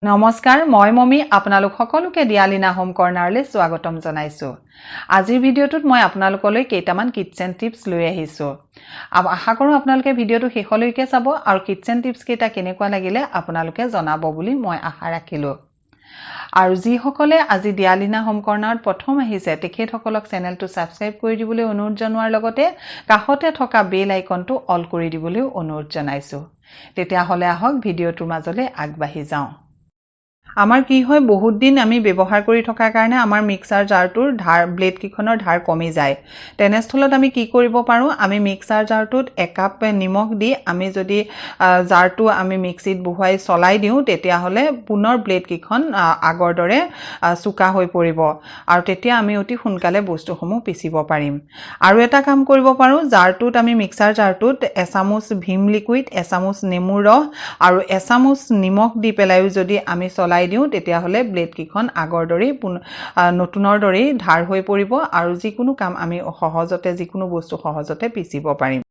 নমস্কাৰ, মই মমি আপোনালোক সকলোকে দিয়ালিনা হোম কৰ্ণাৰলৈ স্বাগতম জনাইছোঁ। আজিৰ ভিডিঅ'টোত মই আপোনালোকলৈ কেইটামান কিটচেন টিপছ লৈ আহিছোঁ। আশা কৰোঁ আপোনালোকে ভিডিঅ'টো শেষলৈকে চাব আৰু কিটচেন টিপছ কেইটা কেনেকুৱা লাগিলে আপোনালোকে জনাব বুলি মই আশা ৰাখিলোঁ। আৰু যিসকলে আজি দিয়ালিনা হোম কৰ্ণাৰত প্ৰথম আহিছে, তেখেতসকলক চেনেলটো ছাবস্ক্ৰাইব কৰি দিবলৈ অনুৰোধ জনোৱাৰ লগতে কাষতে থকা বেল আইকনটো অল কৰি দিবলৈও অনুৰোধ জনাইছোঁ। তেতিয়াহ'লে আহক, ভিডিঅ'টোৰ মাজলৈ আগবাঢ়ি যাওঁ। আমাৰ কি হয়, বহুত দিন আমি ব্যৱহাৰ কৰি থকাৰ কাৰণে আমাৰ মিক্সাৰ জাৰটোৰ ধাৰ, ব্লেডকেইখনৰ ধাৰ কমি যায়। তেনেস্থলত আমি কি কৰিব পাৰোঁ? আমি মিক্সাৰ জাৰটোত একাপ নিমখ দি আমি যদি জাৰটো আমি মিক্সিত বহুৱাই চলাই দিওঁ, তেতিয়াহ'লে পুনৰ ব্লেডকেইখন আগৰ দৰে চোকা হৈ পৰিব আৰু তেতিয়া আমি অতি সোনকালে বস্তুসমূহ পিচিব পাৰিম। আৰু এটা কাম কৰিব পাৰোঁ, জাৰটোত আমি মিক্সাৰ জাৰটোত এচামুচ ভীম লিকুইড, এচামুচ নেমুৰ ৰস আৰু এচামুচ নিমখ দি পেলাইও যদি আমি চলাই দিওঁ, তেতিয়াহ'লে ব্লেডকেইখন আগৰ দৰেই নতুনৰ দৰেই ধাৰ হৈ পৰিব আৰু যিকোনো কাম আমি সহজতে, যিকোনো বস্তু সহজতে পিচিব পাৰিম।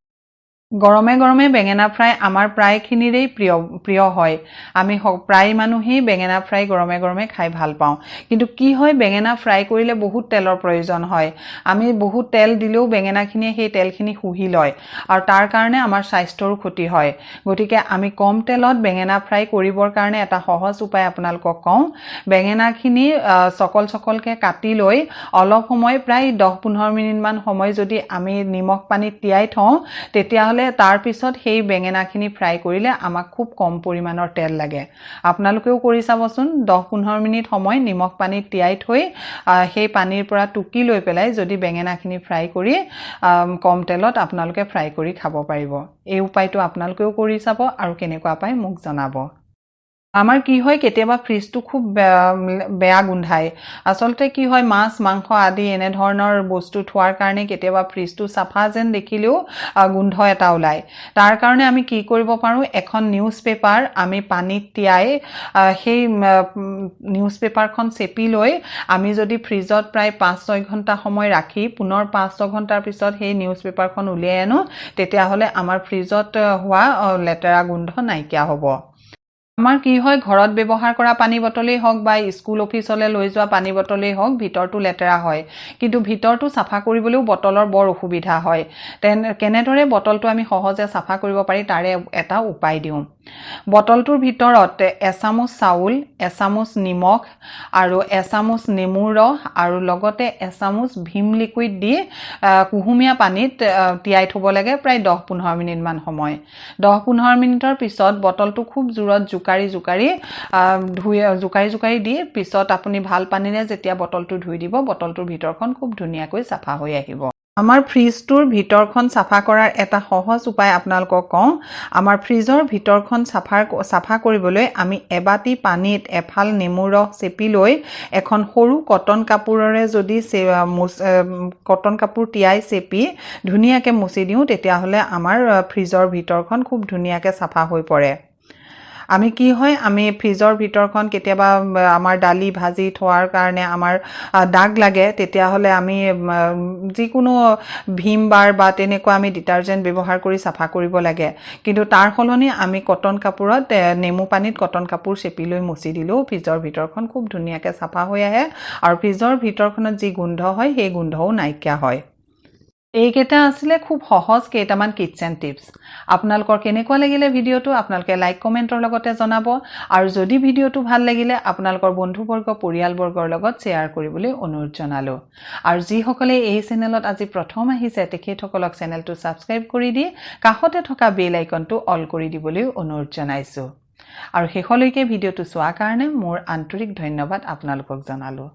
গৰমে গৰমে বেঙেনা ফ্ৰাই আমাৰ প্ৰায়খিনিৰেই প্ৰিয় প্ৰিয় হয়। আমি প্ৰায় মানুহেই বেঙেনা ফ্ৰাই গৰমে গৰমে খাই ভাল পাওঁ। কিন্তু কি হয়, বেঙেনা ফ্ৰাই কৰিলে বহুত তেলৰ প্ৰয়োজন হয়। আমি বহুত তেল দিলেও বেঙেনাখিনিয়ে সেই তেলখিনি শুহি লয় আৰু তাৰ কাৰণে আমাৰ স্বাস্থ্যৰো ক্ষতি হয়। গতিকে আমি কম তেলত বেঙেনা ফ্ৰাই কৰিবৰ কাৰণে এটা সহজ উপায় আপোনালোকক কওঁ। বেঙেনাখিনি চকল চকলকৈ কাটি লৈ অলপ সময়, প্ৰায় 10-15 মিনিটমান সময় যদি আমি নিমখ পানীত তিয়াই থওঁ, তেতিয়াহ'লে তাৰপিছত সেই বেঙেনাখিনি ফ্ৰাই কৰিলে আমাক খুব কম পৰিমাণৰ তেল লাগে। আপোনালোকেও কৰি চাবচোন। 10-15 মিনিট সময় নিমখ পানীত তিয়াই থৈ সেই পানীৰ পৰা টুকি লৈ পেলাই যদি বেঙেনাখিনি ফ্ৰাই কৰি কম তেলত আপোনালোকে ফ্ৰাই কৰি খাব পাৰিব। এই উপায়টো আপোনালোকেও কৰি চাব আৰু কেনেকুৱা পায় মোক জনাব। আমাৰ কি হয়, কেতিয়াবা ফ্ৰিজটো খুব বেয়া বেয়া গোন্ধায়। আচলতে কি হয়, মাছ, মাংস আদি এনেধৰণৰ বস্তু থোৱাৰ কাৰণে কেতিয়াবা ফ্ৰিজটো চাফা যেন দেখিলেও গোন্ধ এটা ওলায়। তাৰ কাৰণে আমি কি কৰিব পাৰোঁ, এখন নিউজ পেপাৰ আমি পানীত তিয়াই সেই নিউজ পেপাৰখন চেপি লৈ আমি যদি ফ্ৰিজত প্ৰায় 5-6 ঘণ্টা সময় ৰাখি পুনৰ 5-6 ঘণ্টাৰ পিছত সেই নিউজ পেপাৰখন উলিয়াই আনো, তেতিয়াহ'লে আমাৰ ফ্ৰিজত হোৱা লেতেৰা গোন্ধ নাইকিয়া হ'ব। আমাৰ কি হয়, ঘৰত ব্যৱহাৰ কৰা পানী বটলেই হওক বা স্কুল অফিচলৈ লৈ যোৱা পানী বটলেই হওক, ভিতৰটো লেতেৰা হয়। কিন্তু ভিতৰটো চাফা কৰিবলৈও বটলৰ বৰ অসুবিধা হয়। কেনেদৰে বটলটো আমি সহজে চাফা কৰিব পাৰি, তাৰে এটা উপায় দিওঁ। বটলটোৰ ভিতৰত এচামুচ চাউল, এচামুচ নিমখ আৰু এচামুচ নেমুৰ ৰস আৰু লগতে এচামুচ ভীম লিকুইড দি কুহুমীয়া পানীত তিয়াই থ'ব লাগে প্ৰায় 10-15 মিনিটমান সময়। 10-15 মিনিটৰ পিছত বটলটো খুব জোৰত জোকাৰি জোকাৰি ধুই, জোকাৰি জোকাৰি দি পিছত আপুনি ভাল পানীৰে যেতিয়া বটলটো ধুই দিব, বটলটোৰ ভিতৰখন খুব ধুনীয়াকৈ চাফা হৈ আহিব। আমাৰ ফ্ৰিজটোৰ ভিতৰখন চাফা কৰাৰ এটা সহজ উপায় আপোনালোকক কওঁ। আমাৰ ফ্ৰিজৰ ভিতৰখন চাফা কৰিবলৈ আমি এবাটি পানীত এফাল নেমু ৰস চেপি লৈ এখন সৰু কটন কাপোৰেৰে যদি কটন কাপোৰ তিয়াই চেপি ধুনীয়াকৈ মুচি দিওঁ, তেতিয়াহ'লে আমাৰ ফ্ৰিজৰ ভিতৰখন খুব ধুনীয়াকৈ চাফা হৈ পৰে। আমি কি হয়, আমি ফ্ৰিজৰ ভিতৰখন কেতিয়াবা আমাৰ দালি ভাজি থোৱাৰ কাৰণে আমাৰ দাগ লাগে, তেতিয়াহ'লে আমি যিকোনো ভীম বাৰ বা তেনেকুৱা আমি ডিটাৰজেণ্ট ব্যৱহাৰ কৰি চাফা কৰিব লাগে। কিন্তু তাৰ সলনি আমি কটন কাপোৰত, নেমু পানীত কটন কাপোৰ চেপি লৈ মুচি দিলেও ফ্ৰিজৰ ভিতৰখন খুব ধুনীয়াকৈ চাফা হৈ আহে আৰু ফ্ৰিজৰ ভিতৰখনত যি গোন্ধ হয়, সেই গোন্ধও নাইকিয়া হয়। এইকেইটা আছিলে খুব সহজ কেইটামান কিটচেন টিপছ। আপোনালোকৰ কেনেকুৱা লাগিলে ভিডিঅ'টো আপোনালোকে লাইক, কমেণ্টৰ লগতে জনাব আৰু যদি ভিডিঅ'টো ভাল লাগিলে আপোনালোকৰ বন্ধুবৰ্গ, পৰিয়ালবৰ্গৰ লগত শ্বেয়াৰ কৰিবলৈ অনুৰোধ জনালোঁ। আৰু যিসকলে এই চেনেলত আজি প্ৰথম আহিছে, তেখেতসকলক চেনেলটো ছাবস্ক্ৰাইব কৰি দি কাষতে থকা বেল আইকনটো অল কৰি দিবলৈও অনুৰোধ জনাইছোঁ। আৰু শেষলৈকে ভিডিঅ'টো চোৱাৰ কাৰণে মোৰ আন্তৰিক ধন্যবাদ আপোনালোকক জনালোঁ।